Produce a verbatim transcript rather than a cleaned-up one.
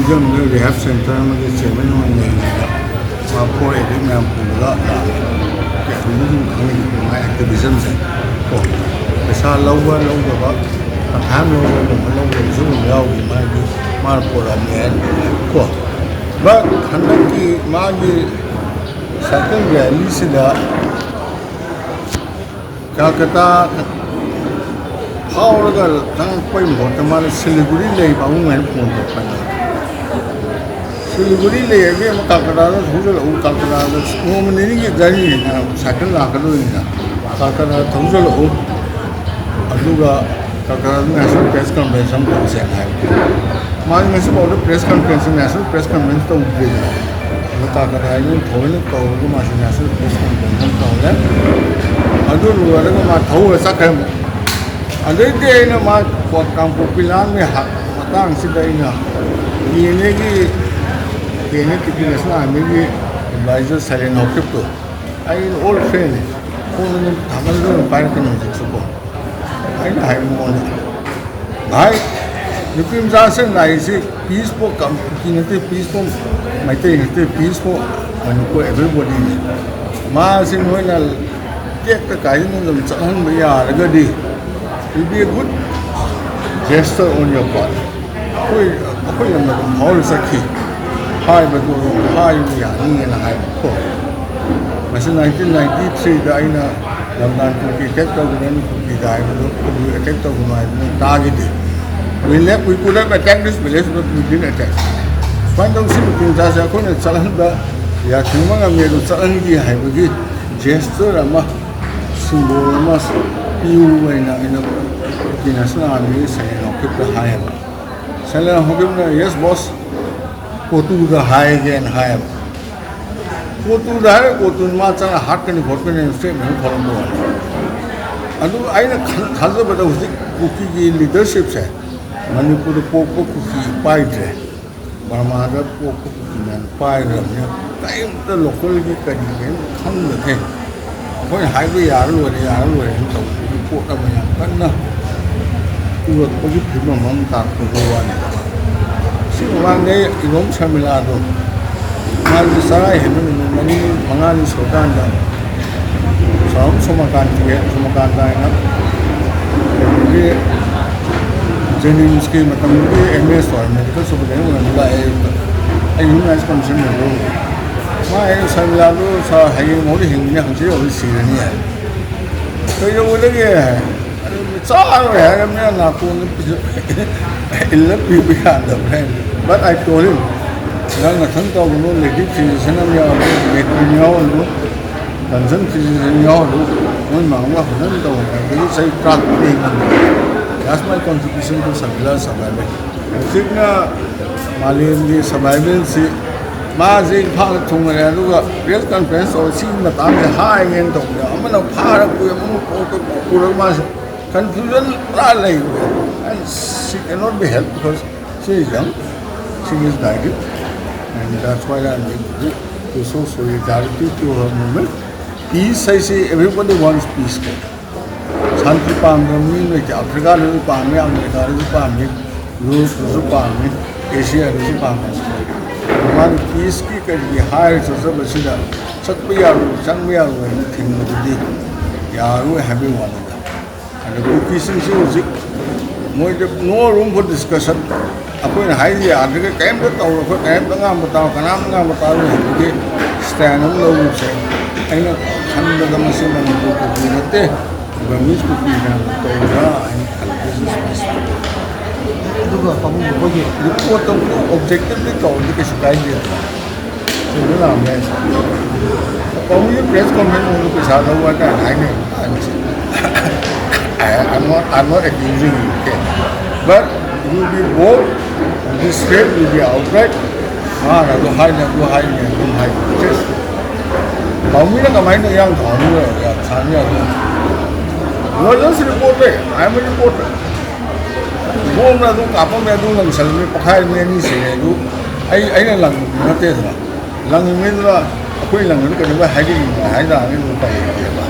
ꯐꯤꯂꯝꯗ ꯔꯤꯍꯦꯞ centre ꯑꯃꯒꯤ chairman ꯑꯣꯏꯅ ꯂꯩꯔꯤꯉꯩꯗ ꯃꯥ ꯄꯣꯔ ꯑꯦꯗꯤꯛ ꯃꯌꯥꯝ ꯄꯨꯔꯒ ꯂꯥꯛꯑꯦ꯫ ꯀꯌꯥꯝ ꯈꯪꯉꯤꯗꯅ ꯃꯥ ꯑꯦꯛꯇꯤꯚꯤꯖꯝꯁꯦ ꯀꯣ꯫ ꯄꯩꯁꯥ ꯂꯧꯕ ꯂꯧꯗꯕ, ꯇꯪꯈꯥꯏ ꯑꯃ ꯂꯧꯕ ꯂꯧꯕ ꯂꯧꯗꯕꯁꯨ ꯑꯗꯨꯝ ꯌꯥꯎꯈꯤ ꯃꯥꯒꯤ, ꯃꯥꯅ ꯄꯣꯔꯛꯑꯝꯃꯦ ꯍꯥꯏꯅ ꯀꯣ꯫ ꯕꯠ ꯍꯟꯗꯛꯀꯤ ꯃꯥꯒꯤ ꯁꯥꯏꯀꯜ ꯔꯦꯂꯤꯁꯤꯗ ꯀꯜꯀꯇꯥ ꯐꯥꯎꯔꯒ ꯆꯪꯉꯛꯄꯩ ꯃꯍꯨꯠꯇ ꯃꯥꯅ ꯁꯤꯂꯤꯒꯨꯔꯤ ꯂꯩ ꯄꯥꯕꯨꯡ ꯍꯥꯏꯅ ꯐꯣꯟ ꯇꯧꯔꯛꯄꯅꯦ꯫ ꯁꯤꯂꯤꯒꯨꯔꯤ ꯂꯩꯔꯗꯤ ꯑꯃꯨꯛ ꯀꯜꯀꯇꯥꯗ ꯊꯧꯖꯤꯜꯂꯛꯎ, ꯀꯜꯀꯇꯥꯗ ꯅꯣꯡꯃ ꯅꯤꯅꯤꯒꯤ ꯖꯔꯅꯤꯅꯤꯅ ꯁꯥꯏꯀꯜ ꯂꯥꯛꯀꯗꯣꯏꯅꯤꯅ ꯀꯜꯀꯇꯥꯗ ꯊꯧꯖꯤꯜꯂꯛꯎ, ꯑꯗꯨꯒ ꯀꯜꯀꯇꯥꯗ ꯅꯦꯁꯅꯦꯜ ꯄ꯭ꯔꯦꯁ ꯀꯟꯐꯔꯦꯟꯁ ꯑꯃ ꯇꯧꯁꯦꯅ ꯍꯥꯏꯕ꯫ ꯃꯥꯗꯤ ꯉꯁꯤꯐꯥꯎꯗ press conference, national press conference ꯇꯧꯗ꯭ꯔꯤꯗꯅ꯫ ꯑꯗꯣ ꯀꯜꯀꯇꯥꯗ ꯊꯑꯣꯏꯅ ꯀꯧꯔꯒ ꯃꯥꯁꯤ ꯅꯦꯁꯅꯦꯜ ꯄ꯭ꯔꯦꯁ ꯀꯟꯐꯔꯦꯟꯁ ꯑꯃ ꯇꯧꯔꯦ꯫ ꯑꯗꯨ ꯂꯣꯏꯔꯒ ꯃꯥ ꯊꯧꯔ ꯆꯠꯈ꯭ꯔꯦ ꯑꯃꯨꯛ꯫ ꯑꯗꯩꯗꯤ ꯑꯩꯅ ꯃꯥ ꯀꯥꯡꯄꯣꯛꯄꯤ ꯂꯥꯟꯒꯤ ꯍ-, ꯃꯇꯥꯡꯁꯤꯗ ꯑꯩꯅ ꯇꯤ ꯑꯦꯟ ꯑꯦꯒꯤ, T N A T P national ꯑꯥꯔꯃꯤꯒꯤ ꯑꯦꯗꯚꯥꯏꯖꯔ ꯁꯥꯏꯂꯦꯟ ꯍꯥꯎꯀꯤꯞꯇꯣ ꯑꯩ ꯑꯣꯜ ꯐ꯭ꯔꯦꯟꯅꯤ꯫ ꯐꯣꯟ ꯑꯗꯨꯝ ꯊꯥꯡꯒꯠꯂꯒ ꯑꯗꯨꯝ ꯄꯥꯏꯔꯛꯀꯅꯤ ꯍꯧꯖꯤꯛꯁꯨꯀꯣ꯫ ꯑꯩꯅ ꯍꯥꯏ ꯃꯉꯣꯟꯗ, "ꯚꯥꯏ, ꯅꯨꯄꯤ ꯃꯆꯥꯁꯤꯡ ꯂꯥꯛꯏꯁꯤ ꯄꯤꯁꯄꯨ ꯀꯝ-, ꯀꯨꯀꯤ ꯅꯠꯇꯦ, ꯄꯤꯁꯄꯨ ꯃꯩꯇꯩ ꯅꯠꯇꯦ, ꯄꯤꯁꯄꯨ ꯃꯅꯤꯄꯨꯔ ꯑꯦꯚ꯭ꯔꯤꯕꯣꯗꯤꯅꯤ꯫ ꯃꯥꯁꯤ ꯅꯣꯏꯅ ꯇꯦꯛꯇ ꯀꯥꯏꯗꯅ ꯑꯗꯨꯝ ꯆꯠꯍꯟꯕ ꯌꯥꯔꯒꯗꯤ, it will be a good gesture on your part꯫ ꯑꯩꯈꯣꯏ, ꯑꯩꯈꯣꯏ ꯂꯝꯗ ꯑꯗꯨꯝ ꯐꯥꯎꯔ ꯆꯠꯈꯤ ꯍꯥꯏꯕꯗꯨ ꯑꯗꯨꯝ ꯍꯥꯏꯕ ꯌꯥꯅꯤꯅ" ꯍꯥꯏꯕꯀꯣ꯫ ꯃꯁꯤ ꯅꯥꯏꯟꯇꯤꯟ ꯅꯥꯏꯟꯇꯤ ꯊ꯭ꯔꯤꯗ ꯑꯩꯅ ꯂꯝꯗꯥꯟ ꯀꯨꯀꯤ ꯑꯦꯇꯦꯛ ꯇꯧꯒꯅꯤ, ꯀꯨꯀꯤꯗ ꯍꯥꯏꯕꯗꯨ, ꯀꯨꯀꯤ ꯑꯦꯇꯦꯛ ꯇꯧꯒꯅꯨ ꯍꯥꯏꯕꯗꯨ ꯇꯥꯈꯤꯗꯦ꯫ We left, we could have attacked this village, but we didn't attack꯫ ꯁꯨꯃꯥꯏꯅ ꯇꯧꯁꯤ, ꯅꯨꯄꯤ ꯃꯆꯥꯁꯦ ꯑꯩꯈꯣꯏꯅ ꯆꯠꯍꯟꯕ ꯌꯥꯊꯤꯡꯕ ꯉꯝꯃꯤ ꯑꯗꯨ ꯆꯠꯍꯟꯈꯤ ꯍꯥꯏꯕꯒꯤ ꯖꯦꯁꯇꯔ ꯑꯃ, ꯁꯤꯝꯕꯣꯜ ꯑꯃ ꯄꯤꯌꯨ ꯍꯥꯏꯅ ꯑꯩꯅ ꯀꯨꯀꯤ ꯅꯦꯁꯅꯦꯜ ꯑꯥꯔꯃꯤꯒꯤ ꯁꯥꯏꯂꯦꯟ ꯍꯥꯎꯀꯤꯞꯇ ꯍꯥꯏꯌꯦꯕ꯫ ꯁꯥꯏꯂꯦꯟ ꯍꯥꯎꯀꯤꯞꯅ, "Yes boss, ꯀꯣꯇꯨꯗ ꯍꯥꯏꯒꯦꯅ" ꯍꯥꯏꯌꯦꯕ꯫ ꯀꯣꯇꯨꯗ ꯍꯥꯏꯔꯒ ꯀꯣꯇꯨꯅ ꯃꯥ ꯆꯪꯉ ꯍꯥꯠꯀꯅꯤ ꯈꯣꯠꯀꯅꯤ ꯁ꯭ꯇꯦꯠꯃꯦꯟ ꯊꯣꯛꯂꯛꯄ ꯋꯥꯅꯤ꯫ ꯑꯗꯨ ꯑꯩꯅ ꯈꯟ-, ꯊꯥꯖꯕꯗ ꯍꯧꯖꯤꯛ ꯀꯨꯀꯤꯒꯤ ꯂꯤꯗꯔꯁꯤꯞꯁꯦ ꯃꯅꯤꯄꯨꯔꯗ ꯄꯣꯛꯄ ꯀꯨꯀꯤ ꯄꯥꯏꯗ꯭ꯔꯦ꯫ ꯕꯔꯃꯥꯗ ꯄꯣꯛꯄ ꯀꯨꯀꯤ ꯃꯌꯥꯝ ꯄꯥꯏꯈ꯭ꯔꯕꯅꯤꯅ ꯀꯔꯤꯝꯇ ꯂꯣꯀꯦꯜꯒꯤ ꯀꯔꯤ ꯀꯔꯤꯝ ꯈꯪꯗ꯭ꯔꯦ꯫ ꯑꯩꯈꯣꯏꯅ ꯍꯥꯏꯕ ꯌꯥꯔ ꯂꯣꯏꯔꯦ, ꯌꯥꯔ ꯂꯣꯏꯔꯦꯅ ꯇꯧꯕꯒꯤ ꯄꯣꯠ ꯑꯃ ꯌꯥꯝ ꯀꯟꯅ ꯎꯔꯛꯄꯒꯤ ꯐꯤꯕꯝ ꯑꯃ ꯇꯥꯛꯄꯒꯤ ꯋꯥꯅꯤ꯫ ꯁꯤꯒꯨꯝꯕ ꯃꯃꯥꯡꯗ ꯏꯕꯣꯝ ꯁꯔꯃꯤꯂꯥꯗꯣ, ꯃꯥꯁꯦ ꯆꯔꯥ ꯍꯦꯟꯕ ꯅꯨꯃꯤꯠ ꯃꯔꯤ ꯃꯉꯥꯅꯤ ꯁꯨꯔꯀꯥꯟꯗ ꯁꯣꯝ ꯁꯣꯃꯀꯥꯟꯇꯤ, ꯁꯣꯃꯀꯥꯟꯇ ꯍꯥꯏꯅ ꯑꯩꯈꯣꯏꯒꯤ ꯖꯦꯅꯤꯝꯁꯀꯤ ꯃꯇꯝꯗꯨꯒꯤ ꯑꯦꯝ ꯑꯦꯁ ꯑꯣꯏꯔꯝꯃꯦ, ꯃꯦꯗꯤꯀꯦꯜ ꯁꯨꯄꯔꯤꯟꯇꯦꯟꯗꯦꯟꯠ ꯑꯣꯏꯔꯝꯃꯦ, ꯂꯥꯛꯑꯦ ꯑꯌꯨꯛꯇ꯫ ꯑꯩ ꯍ꯭ꯌꯨꯃꯦꯟ ꯔꯥꯏꯠꯁ ꯀꯃꯤꯁꯟ ꯃꯦꯝꯕꯔ ꯑꯣꯏꯕ꯫ ꯃꯥ ꯑꯩ ꯁꯔꯃꯤꯂꯥꯗꯨ ꯁꯥꯔ ꯍꯌꯦꯡ ꯐꯥꯎꯗꯤ ꯍꯤꯡꯒꯅꯤ, ꯍꯪꯆꯤꯠ ꯐꯥꯎꯗꯤ ꯁꯤꯔꯅꯤ ꯍꯥꯏ꯫ ꯀꯩꯗꯧꯕꯗꯒꯤ ꯍꯥꯏ? ꯑꯗꯨ ꯆꯥꯔꯣꯏ ꯍꯥꯏꯔꯕꯅꯤꯅ ꯅꯥꯀꯣꯡꯗ ꯄꯤꯁꯨ ꯏꯜꯂ ꯄꯤꯕ ꯌꯥꯗꯕ꯭ꯔꯥ ꯍꯥꯏ꯫ But I told him, "ꯅꯪ ꯅꯊꯟ ꯇꯧꯒꯅꯨ, ꯂꯦꯗꯤ ꯐꯤꯖꯤꯁꯤꯌꯟ ꯑꯃ ꯌꯥꯎꯍꯜꯂꯨ, ꯃꯦꯇ꯭ꯔꯤꯟ ꯌꯥꯎꯍꯜꯂꯨ, ꯀꯟꯁꯔꯟ ꯐꯤꯖꯤꯁꯤꯌꯟ ꯌꯥꯎꯍꯜꯂꯨ, ꯃꯣꯏ ꯃꯥꯡꯕ ꯐꯖꯅ ꯇꯧꯍꯜꯂꯨ, ꯑꯗꯒꯤ ꯆꯍꯤ ꯇꯔꯥꯇꯔꯨꯛꯇꯤ ꯍꯤꯡꯍꯟꯕ꯫ That's my contribution to Sarbila survival." ꯍꯧꯖꯤꯛꯅ ꯃꯥꯂꯦꯝꯒꯤ ꯁꯔꯚꯥꯏꯚꯦꯜꯁꯤ ꯃꯥꯁꯦ ꯏꯝꯐꯥꯜꯗ ꯊꯨꯡꯉꯔꯦ, ꯑꯗꯨꯒ ꯄ꯭ꯔꯦꯁ ꯀꯟꯐꯔꯦꯟꯁ ꯇꯧꯔ ꯁꯤꯒꯤ ꯃꯇꯥꯡꯁꯦ ꯍꯥꯏꯒꯦꯅ ꯇꯧꯕꯗ ꯑꯃꯅ ꯐꯥꯔ ꯄꯨꯏ, ꯑꯃꯅ ꯀꯣꯛꯇ ꯄꯨꯔꯒ ꯃꯥꯁꯦ ꯀꯟꯐ꯭ꯌꯨꯖꯟ ꯄꯨꯔꯥ ꯂꯩꯔꯦ꯫ And she cannot be helped because she is young, she needs guidance, and that's why I am going to show solidarity to her movement. Peace ꯍꯥꯏꯁꯤ, everybody wants peace ꯀꯣ꯫ ꯁꯥꯟꯇꯤ ꯄꯥꯝꯗꯕ ꯃꯤ ꯂꯩꯇꯦ꯫ ꯑꯐ꯭ꯔꯤꯀꯥꯗꯁꯨ ꯄꯥꯝꯃꯤ, ꯑꯃꯦꯔꯤꯀꯥꯗꯁꯨ ꯄꯥꯝꯃꯤ, ꯌꯨꯔꯣꯞꯇꯁꯨ ꯄꯥꯝꯃꯤ, ꯑꯦꯁꯤꯌꯥꯗꯁꯨ ꯄꯥꯝꯃꯤ꯫ ꯃꯥꯅ ꯄꯤꯁꯀꯤ ꯀꯔꯤꯒꯤ ꯍꯥꯏꯔ ꯆꯠꯆꯕꯁꯤꯗ ꯆꯠꯄ ꯌꯥꯔꯣꯏ, ꯆꯪꯕ ꯌꯥꯔꯣꯏ ꯍꯥꯏꯅ ꯊꯤꯡꯕꯗꯨꯗꯤ ꯌꯥꯔꯣꯏ ꯍꯥꯏꯕꯒꯤ ꯋꯥꯅꯤꯗ꯫ ꯑꯗ ꯀꯨꯀꯤꯁꯤꯡꯁꯤ ꯍꯧꯖꯤꯛ ꯃꯣꯏꯗ no room for discussion꯫ ꯑꯩꯈꯣꯏꯅ ꯍꯥꯏꯔꯤ ꯑꯥꯗꯒꯤ ꯀꯔꯤꯝꯇ ꯇꯧꯔꯣꯏ, ꯑꯩꯈꯣꯏ ꯀꯔꯤꯝꯇ ꯉꯥꯡꯕ ꯇꯥꯔꯣꯏ, ꯀꯅꯥꯝꯇ ꯉꯥꯡꯕ ꯇꯥꯔꯣꯏ ꯍꯥꯏꯕꯒꯤ ꯁ꯭ꯇꯦꯟ ꯑꯃ ꯂꯧꯔꯨꯁꯦ꯫ ꯑꯩꯅ ꯈꯟꯕꯗ ꯃꯁꯤ ꯃꯅꯤꯄꯨꯔ ꯀꯨꯀꯤ ꯅꯠꯇꯦ, ꯕꯔꯃꯤꯁ ꯀꯨꯀꯤꯅ ꯇꯧꯕ꯭ꯔꯥ ꯍꯥꯏꯅ ꯈꯜꯂꯤ꯫ ꯑꯗꯨꯒ ꯄꯥꯕꯨꯡ ꯑꯩꯈꯣꯏꯒꯤ ꯔꯤꯄꯣꯔꯠꯇꯣ ꯑꯣꯕꯖꯦꯛꯇꯤꯚꯂꯤ ꯇꯧꯔꯗꯤ ꯀꯩꯁꯨ ꯀꯥꯏꯗꯦꯗꯅ꯫ ꯆꯨꯝꯕ ꯂꯥꯟꯕ꯭ꯔꯥ ꯍꯥꯏꯁꯦ? ꯄꯥꯕꯨꯡꯒꯤ ꯄ꯭ꯔꯦꯁ ꯀꯣꯟꯐꯔꯦꯟꯁ ꯄꯩꯁꯥ ꯂꯧꯕ ꯍꯥꯏꯇꯥꯔꯦ ꯍꯥꯏꯅꯩ꯫ I, I'm not, I'm not accusing you, okay? But you be bold, you be straight, you be outright. ꯃꯥꯅ ꯑꯗꯨ ꯍꯥꯏꯅꯤ, ꯑꯗꯨ ꯍꯥꯏꯅꯤ, ꯑꯗꯨꯝ ꯍꯥꯏ꯫ Just ꯄꯥꯎꯃꯤꯅ ꯀꯃꯥꯏꯅ ꯏꯔꯥꯡ ꯊꯥꯅꯤꯡꯉ-, ꯊꯥꯅꯤꯡꯉ-, Lawyers reporter, I am a reporter. ꯕꯣꯝꯅ ꯑꯗꯨꯝ ꯀꯥꯞꯄꯝꯃꯦ, ꯑꯗꯨ ꯂꯪꯁꯜꯂꯝꯃꯤ, ꯄꯣꯈꯥꯏꯔꯝꯃꯤ, ꯑꯅꯤ ꯁꯤꯔꯦ꯫ ꯑꯗꯨ ꯑꯩ, ꯑꯩꯅ ꯂꯪꯕꯗꯤ ꯅꯠꯇꯦꯗꯅ꯫ ꯂꯪꯉꯤꯉꯩꯗꯨꯗ ꯑꯩꯈꯣꯏ ꯂꯪꯉꯤꯗꯨ ꯀꯩꯗꯧꯕꯩ ꯍꯥꯏꯔꯛꯏꯅꯣ ꯍꯥꯏ ꯇꯥꯔꯒꯗꯤ ꯑꯗꯨꯝ ꯇꯧꯔꯛꯑꯦꯕ꯫